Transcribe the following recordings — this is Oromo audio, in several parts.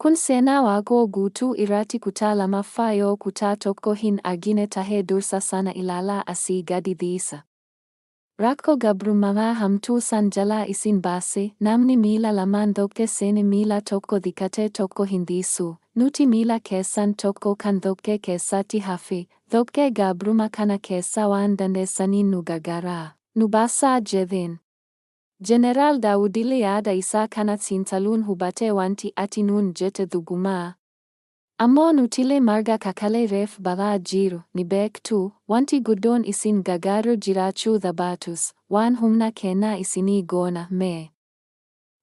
Kun seenaa Waaqoo Guutuu irratti kutaa lamaffaa yoo kutaa tokko hin argine tahe dursa sana ilaalaa asii gadi dhiisa. Rakkoo gabrummaa hamtuu san jalaa isin baase, namni miila lamaan dhoqqee seene miila tokko dhiqatee tokko hin dhiisu, nuti miila keessan tokko kan dhoqqee keessatti hafe, dhoqqee gabrummaa kana keessaa waan dandeessaniin nu gargaaraa, nu baasaa jedheen. Jeneraal Daawudillee yaada isaa kana xiinxaluun hubatee wanti ati nuun jette dhugumaa. Ammoo nutilee marga kakalee reef balaa jiru ni beektu, wanti guddoon isin gargaaru jiraachuu dhabaatus, waan humna keenyaa isinii goona mee.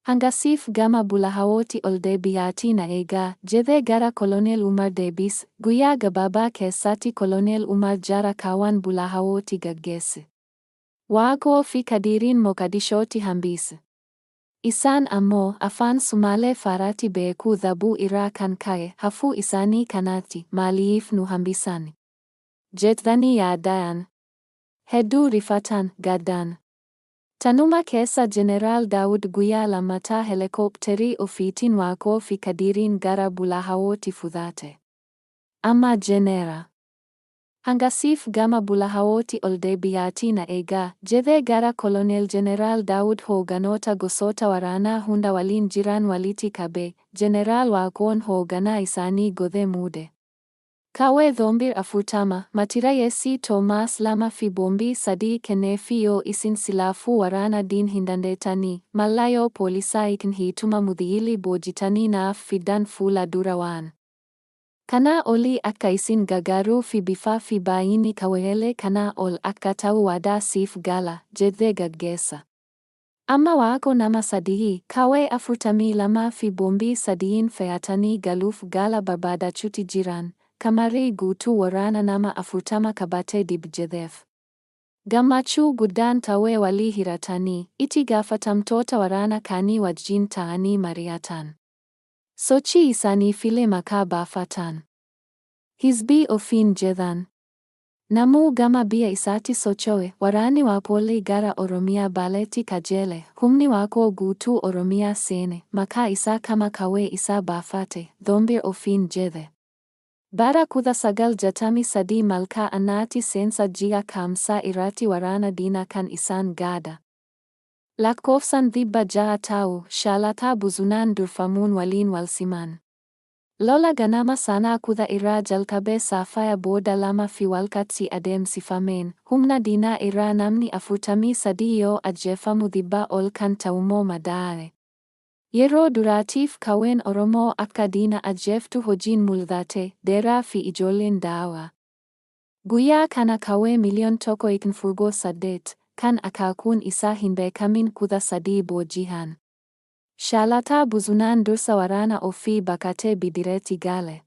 Hangasiif gama Bulahawooti ol deebi'aatii na eegaa, jedhee gara Koloneel Umar deebise. Guyyaa gabaabaa keessatti Koloneel Umar jara kaawwan Bulahawooti gaggeesse. Waaqoo fi Kadiiriin Moqadishooti hambise. Isaan ammoo afaan Sumaalee faaraatti beekuu dhabuu irraa kan ka'e hafuu isaanii kanatti maaliif nu hambisan? Jedhanii yaada'an. Hedduu rifatan, gaddan. Tanuma keessa Jeneraal Daawud guyyaa lammataa helikopterii ofiitiin Waaqoo fi Kadiiriin gara Bulahawooti fudhate. Amma Jenera. Hangasiif gama Bulahawooti ol deebi'aatii na eegaa, jedhee gara Koloneel Jeneraal Daawud hoogganoota gosoota waraanaa hunda waliin jiran walitti qabe, Jeneraal Waaqoon hoogganaa isaanii godhee muude. Qawwee Dhombir 40, Matirayeesii Toomaas 2 fi boombii 3 kenneefii yoo isin silaafuu waraana diin hin dandeettanii, mallayoo poolisaa ikn hiituma mudhiilii boojitanii naaf fiddan fuula dura waan. Kanaa olii akka isin gargaaruu fi bifaa fi baay'inni qawweelee kanaa ol akka ta'u waadaa siif gala, jedhee gaggeessa. Amma Waaqoo nama sadii, qawwee 42 fi boombii 3n fe'atanii galuuf gala barbaadachuutti jiran, kamarii guutuu waraana nama 40 qabatee dib jedheef. Gammachuu guddaan ta'ee walii hiratanii, itti gaafatamtoota waraana kaanii wajjin ta'anii mari'atan. Sochii isaaniifillee maqaa baafatan. Hizbii ofiin jedhan. Namuu gama biyya isaatti socho'e, waraanni Waaqoolee gara Oromiyaa Baaleetti qajeele, humni Waaqoo Guutuu Oromiyaa seene, maqaa isaa kama qawwee isaa baafate, Dhombir ofiin jedhe. Bara 1963 Malkaa Annaatti seensa ji'a Caamsaa irratti waraana diinaa kan isaan gaada. Lakkoofsaan 600 ta'u, Shaalataa Buzunaan durfamuun waliin walsiman. Lola ganama sanaa 10 irraa jalqabee saafaya booda 2 fi walkatti adeemsifameen, humna diinaa irraa namni 43 yoo ajjeefamu 100 ol kan ta'ummoo madaa'e. Yeroo duraatiif qawween Oromoo akka diina ajjeeftu hojiin mul'ate, dheeraa fi ijoolleen daawaa. Guyyaa kana qawwee miliyoon 1 ikn furgoo 8, kan akaakuun isaa hin beekamin 13 booji'an. Shaalataa Buzunaan dursa waraana ofii baqatee Bidireetti gale.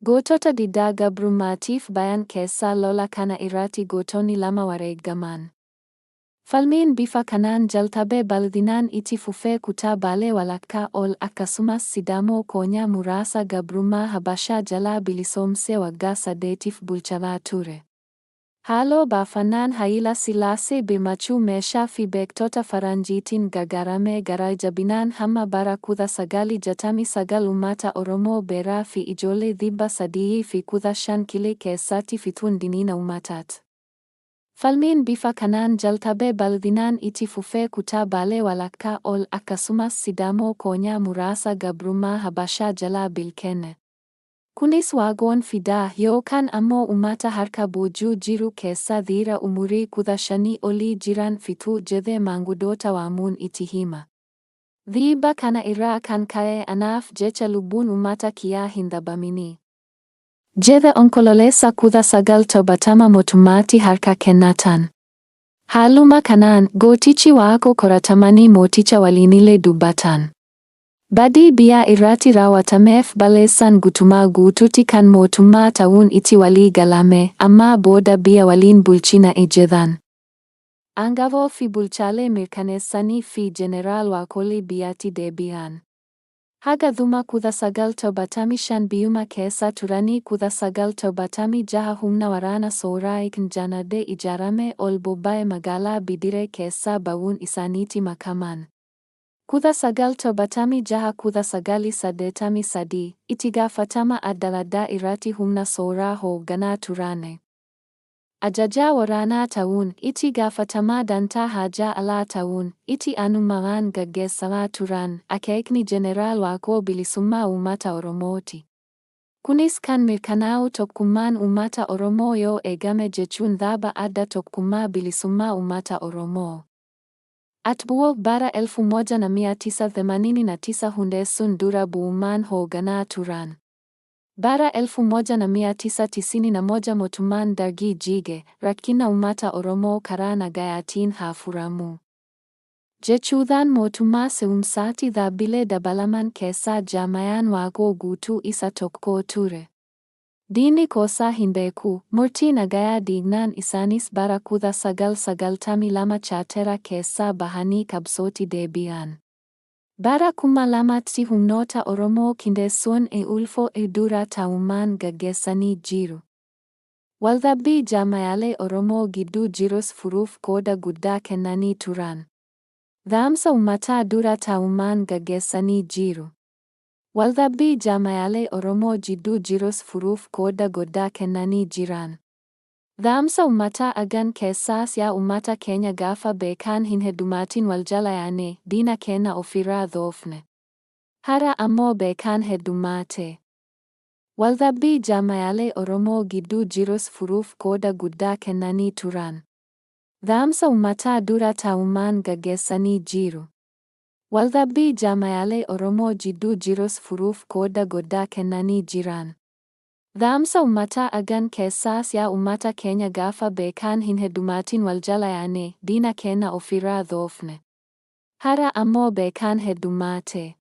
Gootota diddaa gabrummaatiif bayan keessaa lola kana irratti gootonni lama wareegaman. Falmiin bifa kanaan jalqabe bal'inaan itti fufee kutaa Baalee walakkaa ol akkasumas Sidaamoo koonyaa muraasa gabrummaa Habashaa jalaa bilisoomsee waggaa 8f bulchaa ture. Haaloo baafannaan Hayila Sillaasee birmachuu meeshaa fi beektota faranjiitiin gargaaramee gara jabinaan hamma bara 1969 uummata Oromoo beeraa fi ijoollee 315 Qilee keessatti fixuun diniina uummataat. Falmiin bifa kanaan jalqabe bal'inaan itti fufee kutaa Baalee walakkaa ol akkasumas Sidaamoo koonyaa muraasa gabrummaa Habashaa jalaa bilkenne. Kunis Waaqoon fidaa yookaan ammoo uummata harka boojuu jiru keessaa dhiira umurii 15 olii jiran fixuu jedhee maanguddoota waamuun itti hima. Dhiibbaa kana irraa kan ka'e anaaf jecha lubbuun uummata kiyyaa hin dhabamini. Jedhe Onkololeessa 1970 mootummaatti harka kennatan. Haaluma kanaan gootichi Waaqoo qoratamanii mooticha waliinillee dubbatan. Badii biyya irratti raawwatameef balleessaan guutumaa guutuutti kan mootummaa ta'uun itti walii galame, amma booda biyya waliin bulchina jedhan. Aangawoo fi bulchaalee mirkaneessanii fi Jeneraal Waaqolii biyyatti deebi'an. Haga dhuma 1975 biyyuma keessa turanii 1976 humna waraana Sooraa ikn Janadee ijaarame ol bobba'e magaalaa Bidiree keessaa ba'uun isaaniitti makaman. 1976 83 itti gaafatama adda addaa irratti humna sooraa hoogganaa turane. Ajajaa waraanaa ta'uun, itti gaafatamaa dantaa haajaa alaa ta'uun, itti aanummaan gaggeessaa turan. Akeekni Jeneraal Waaqoo bilisummaa uummata Oromooti. Kunis kan mirkanaa'u tokkummaan uummata Oromoo yoo eegame jechuun dhaaba Adda Tokkummaa Bilisummaa Uummata Oromoo, ATBUO, bara 1989 hundeessuun dura bu'ummaan hoogganaa turan. Bara 1991 mootummaan Dargii jige, rakkina uummata Oromoo karaa nagayaatiin haa furamu jechuudhaan mootummaa ce'umsaatti dhaabbilee dabalaman keessaa Jaarmayaan Waaqoo Guutuu isa tokko ture. Diinni qoosaa hin beeku, murtii nagayaa diignaan isaanis bara 1992 chaartera keessaa bahanii qabsootti deebi'an. Bara 2000tti humnoota Oromoo qindeessuun ulfo dura ta'ummaan gaggeessanii jiru. Waldhabbii jaarmayaalee Oromoo gidduu jirus furuuf qooda guddaa kennanii turan. Dhaamsa uummataa dura ta'ummaan gaggeessanii jiru. Waldhabbii jaarmayaalee Oromoo jidduu jirus furuuf qooda guddaa kennanii jiran. Dhaamsa uummataa agan keessaas yaa uummata keenya, gaafa beekaan hin heddumaatin wal jala yaane diina keenya ofirraa dhoofne. Har'a ammoo beekaan heddummaate. Waldhabbii jaarmayaalee Oromoo gidduu jirus furuuf qooda guddaa kennanii turan. Dhaamsa uummataa dura ta'ummaan gaggeessanii jiru. Waldhabbii jaarmayaalee Oromoo jidduu jirus furuuf qooda guddaa kennanii jiran. Dhaamsa uummataa agan keessaas yaa uummata keenya, gaafa beekaan hin heddumaatin wal jala yaane diina keenya ofirraa dhoofne. Har'a ammoo beekaan heddummaate.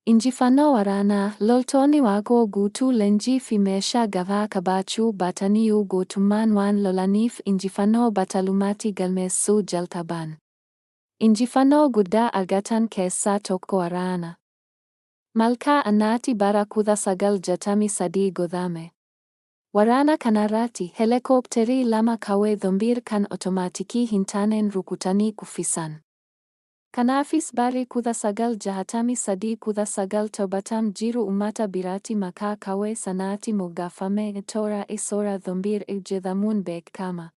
Injifannoo waraanaa. Loltoonni Waaqoo Guutuu leenjii fi meeshaa gahaa qabaachuu baataniyyuu gootummaan waan lolaniif injifannoo battalumatti galmeessuu jalqaban. Injifannoo guddaa argatan keessaa tokko waraana Malkaa Annaati bara 1963 godhame. Waraana kanarratti heelikoopterii lama qawwee dhombiir kan otomaatikii hin taaneen rukutanii kuffisan. Kanaafis barri 1963 1970 jiru uummata biratti maqaa qawwee sanaatti moggaafame, toora isoora dhombiir jedhamuun beekama.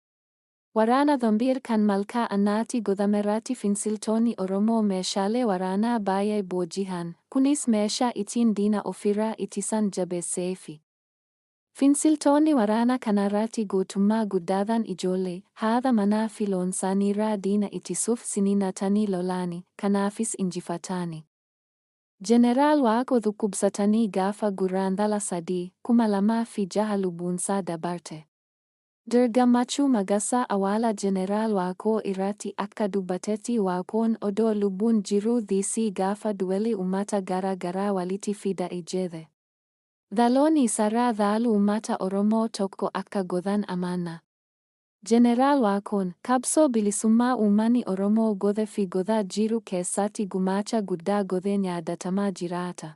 Waraana dhombiir kan Malkaa Annaatti godhamerratti finciltoonni Oromoo meeshaalee waraanaa baay'ee booji'an, kunis meeshaa ittiin diina ofirraa ittisan jabeesseefi. Finciltoonni waraana kanarratti gootummaa guddaadhaan ijoollee, haadha manaa fi loonsaaniirraa diina ittisuuf siniinatanii lolani, kanaafis injifatani. Jeneraal Waaqoo dhukkubsatanii gaafa Guraandhala 3, 2006 lubbuunsaa dabarte. Dir Gammachuu Magarsaa awwaala Jeneraal Waaqoo irratti akka dubbatetti, Waaqoon odoo lubbuun jiruu dhiisii gaafa du'ellee uummata gara garaa walitti fida jedhe. Dhaloonni isarraa dhaalu uummata Oromoo tokko akka godhan amanna. Jeneraal Waaqoon qabsoo bilisummaa uummanni Oromoo godhe fi godhaa jiru keessatti gumaacha guddaa godheen yaadatamaa jiraata.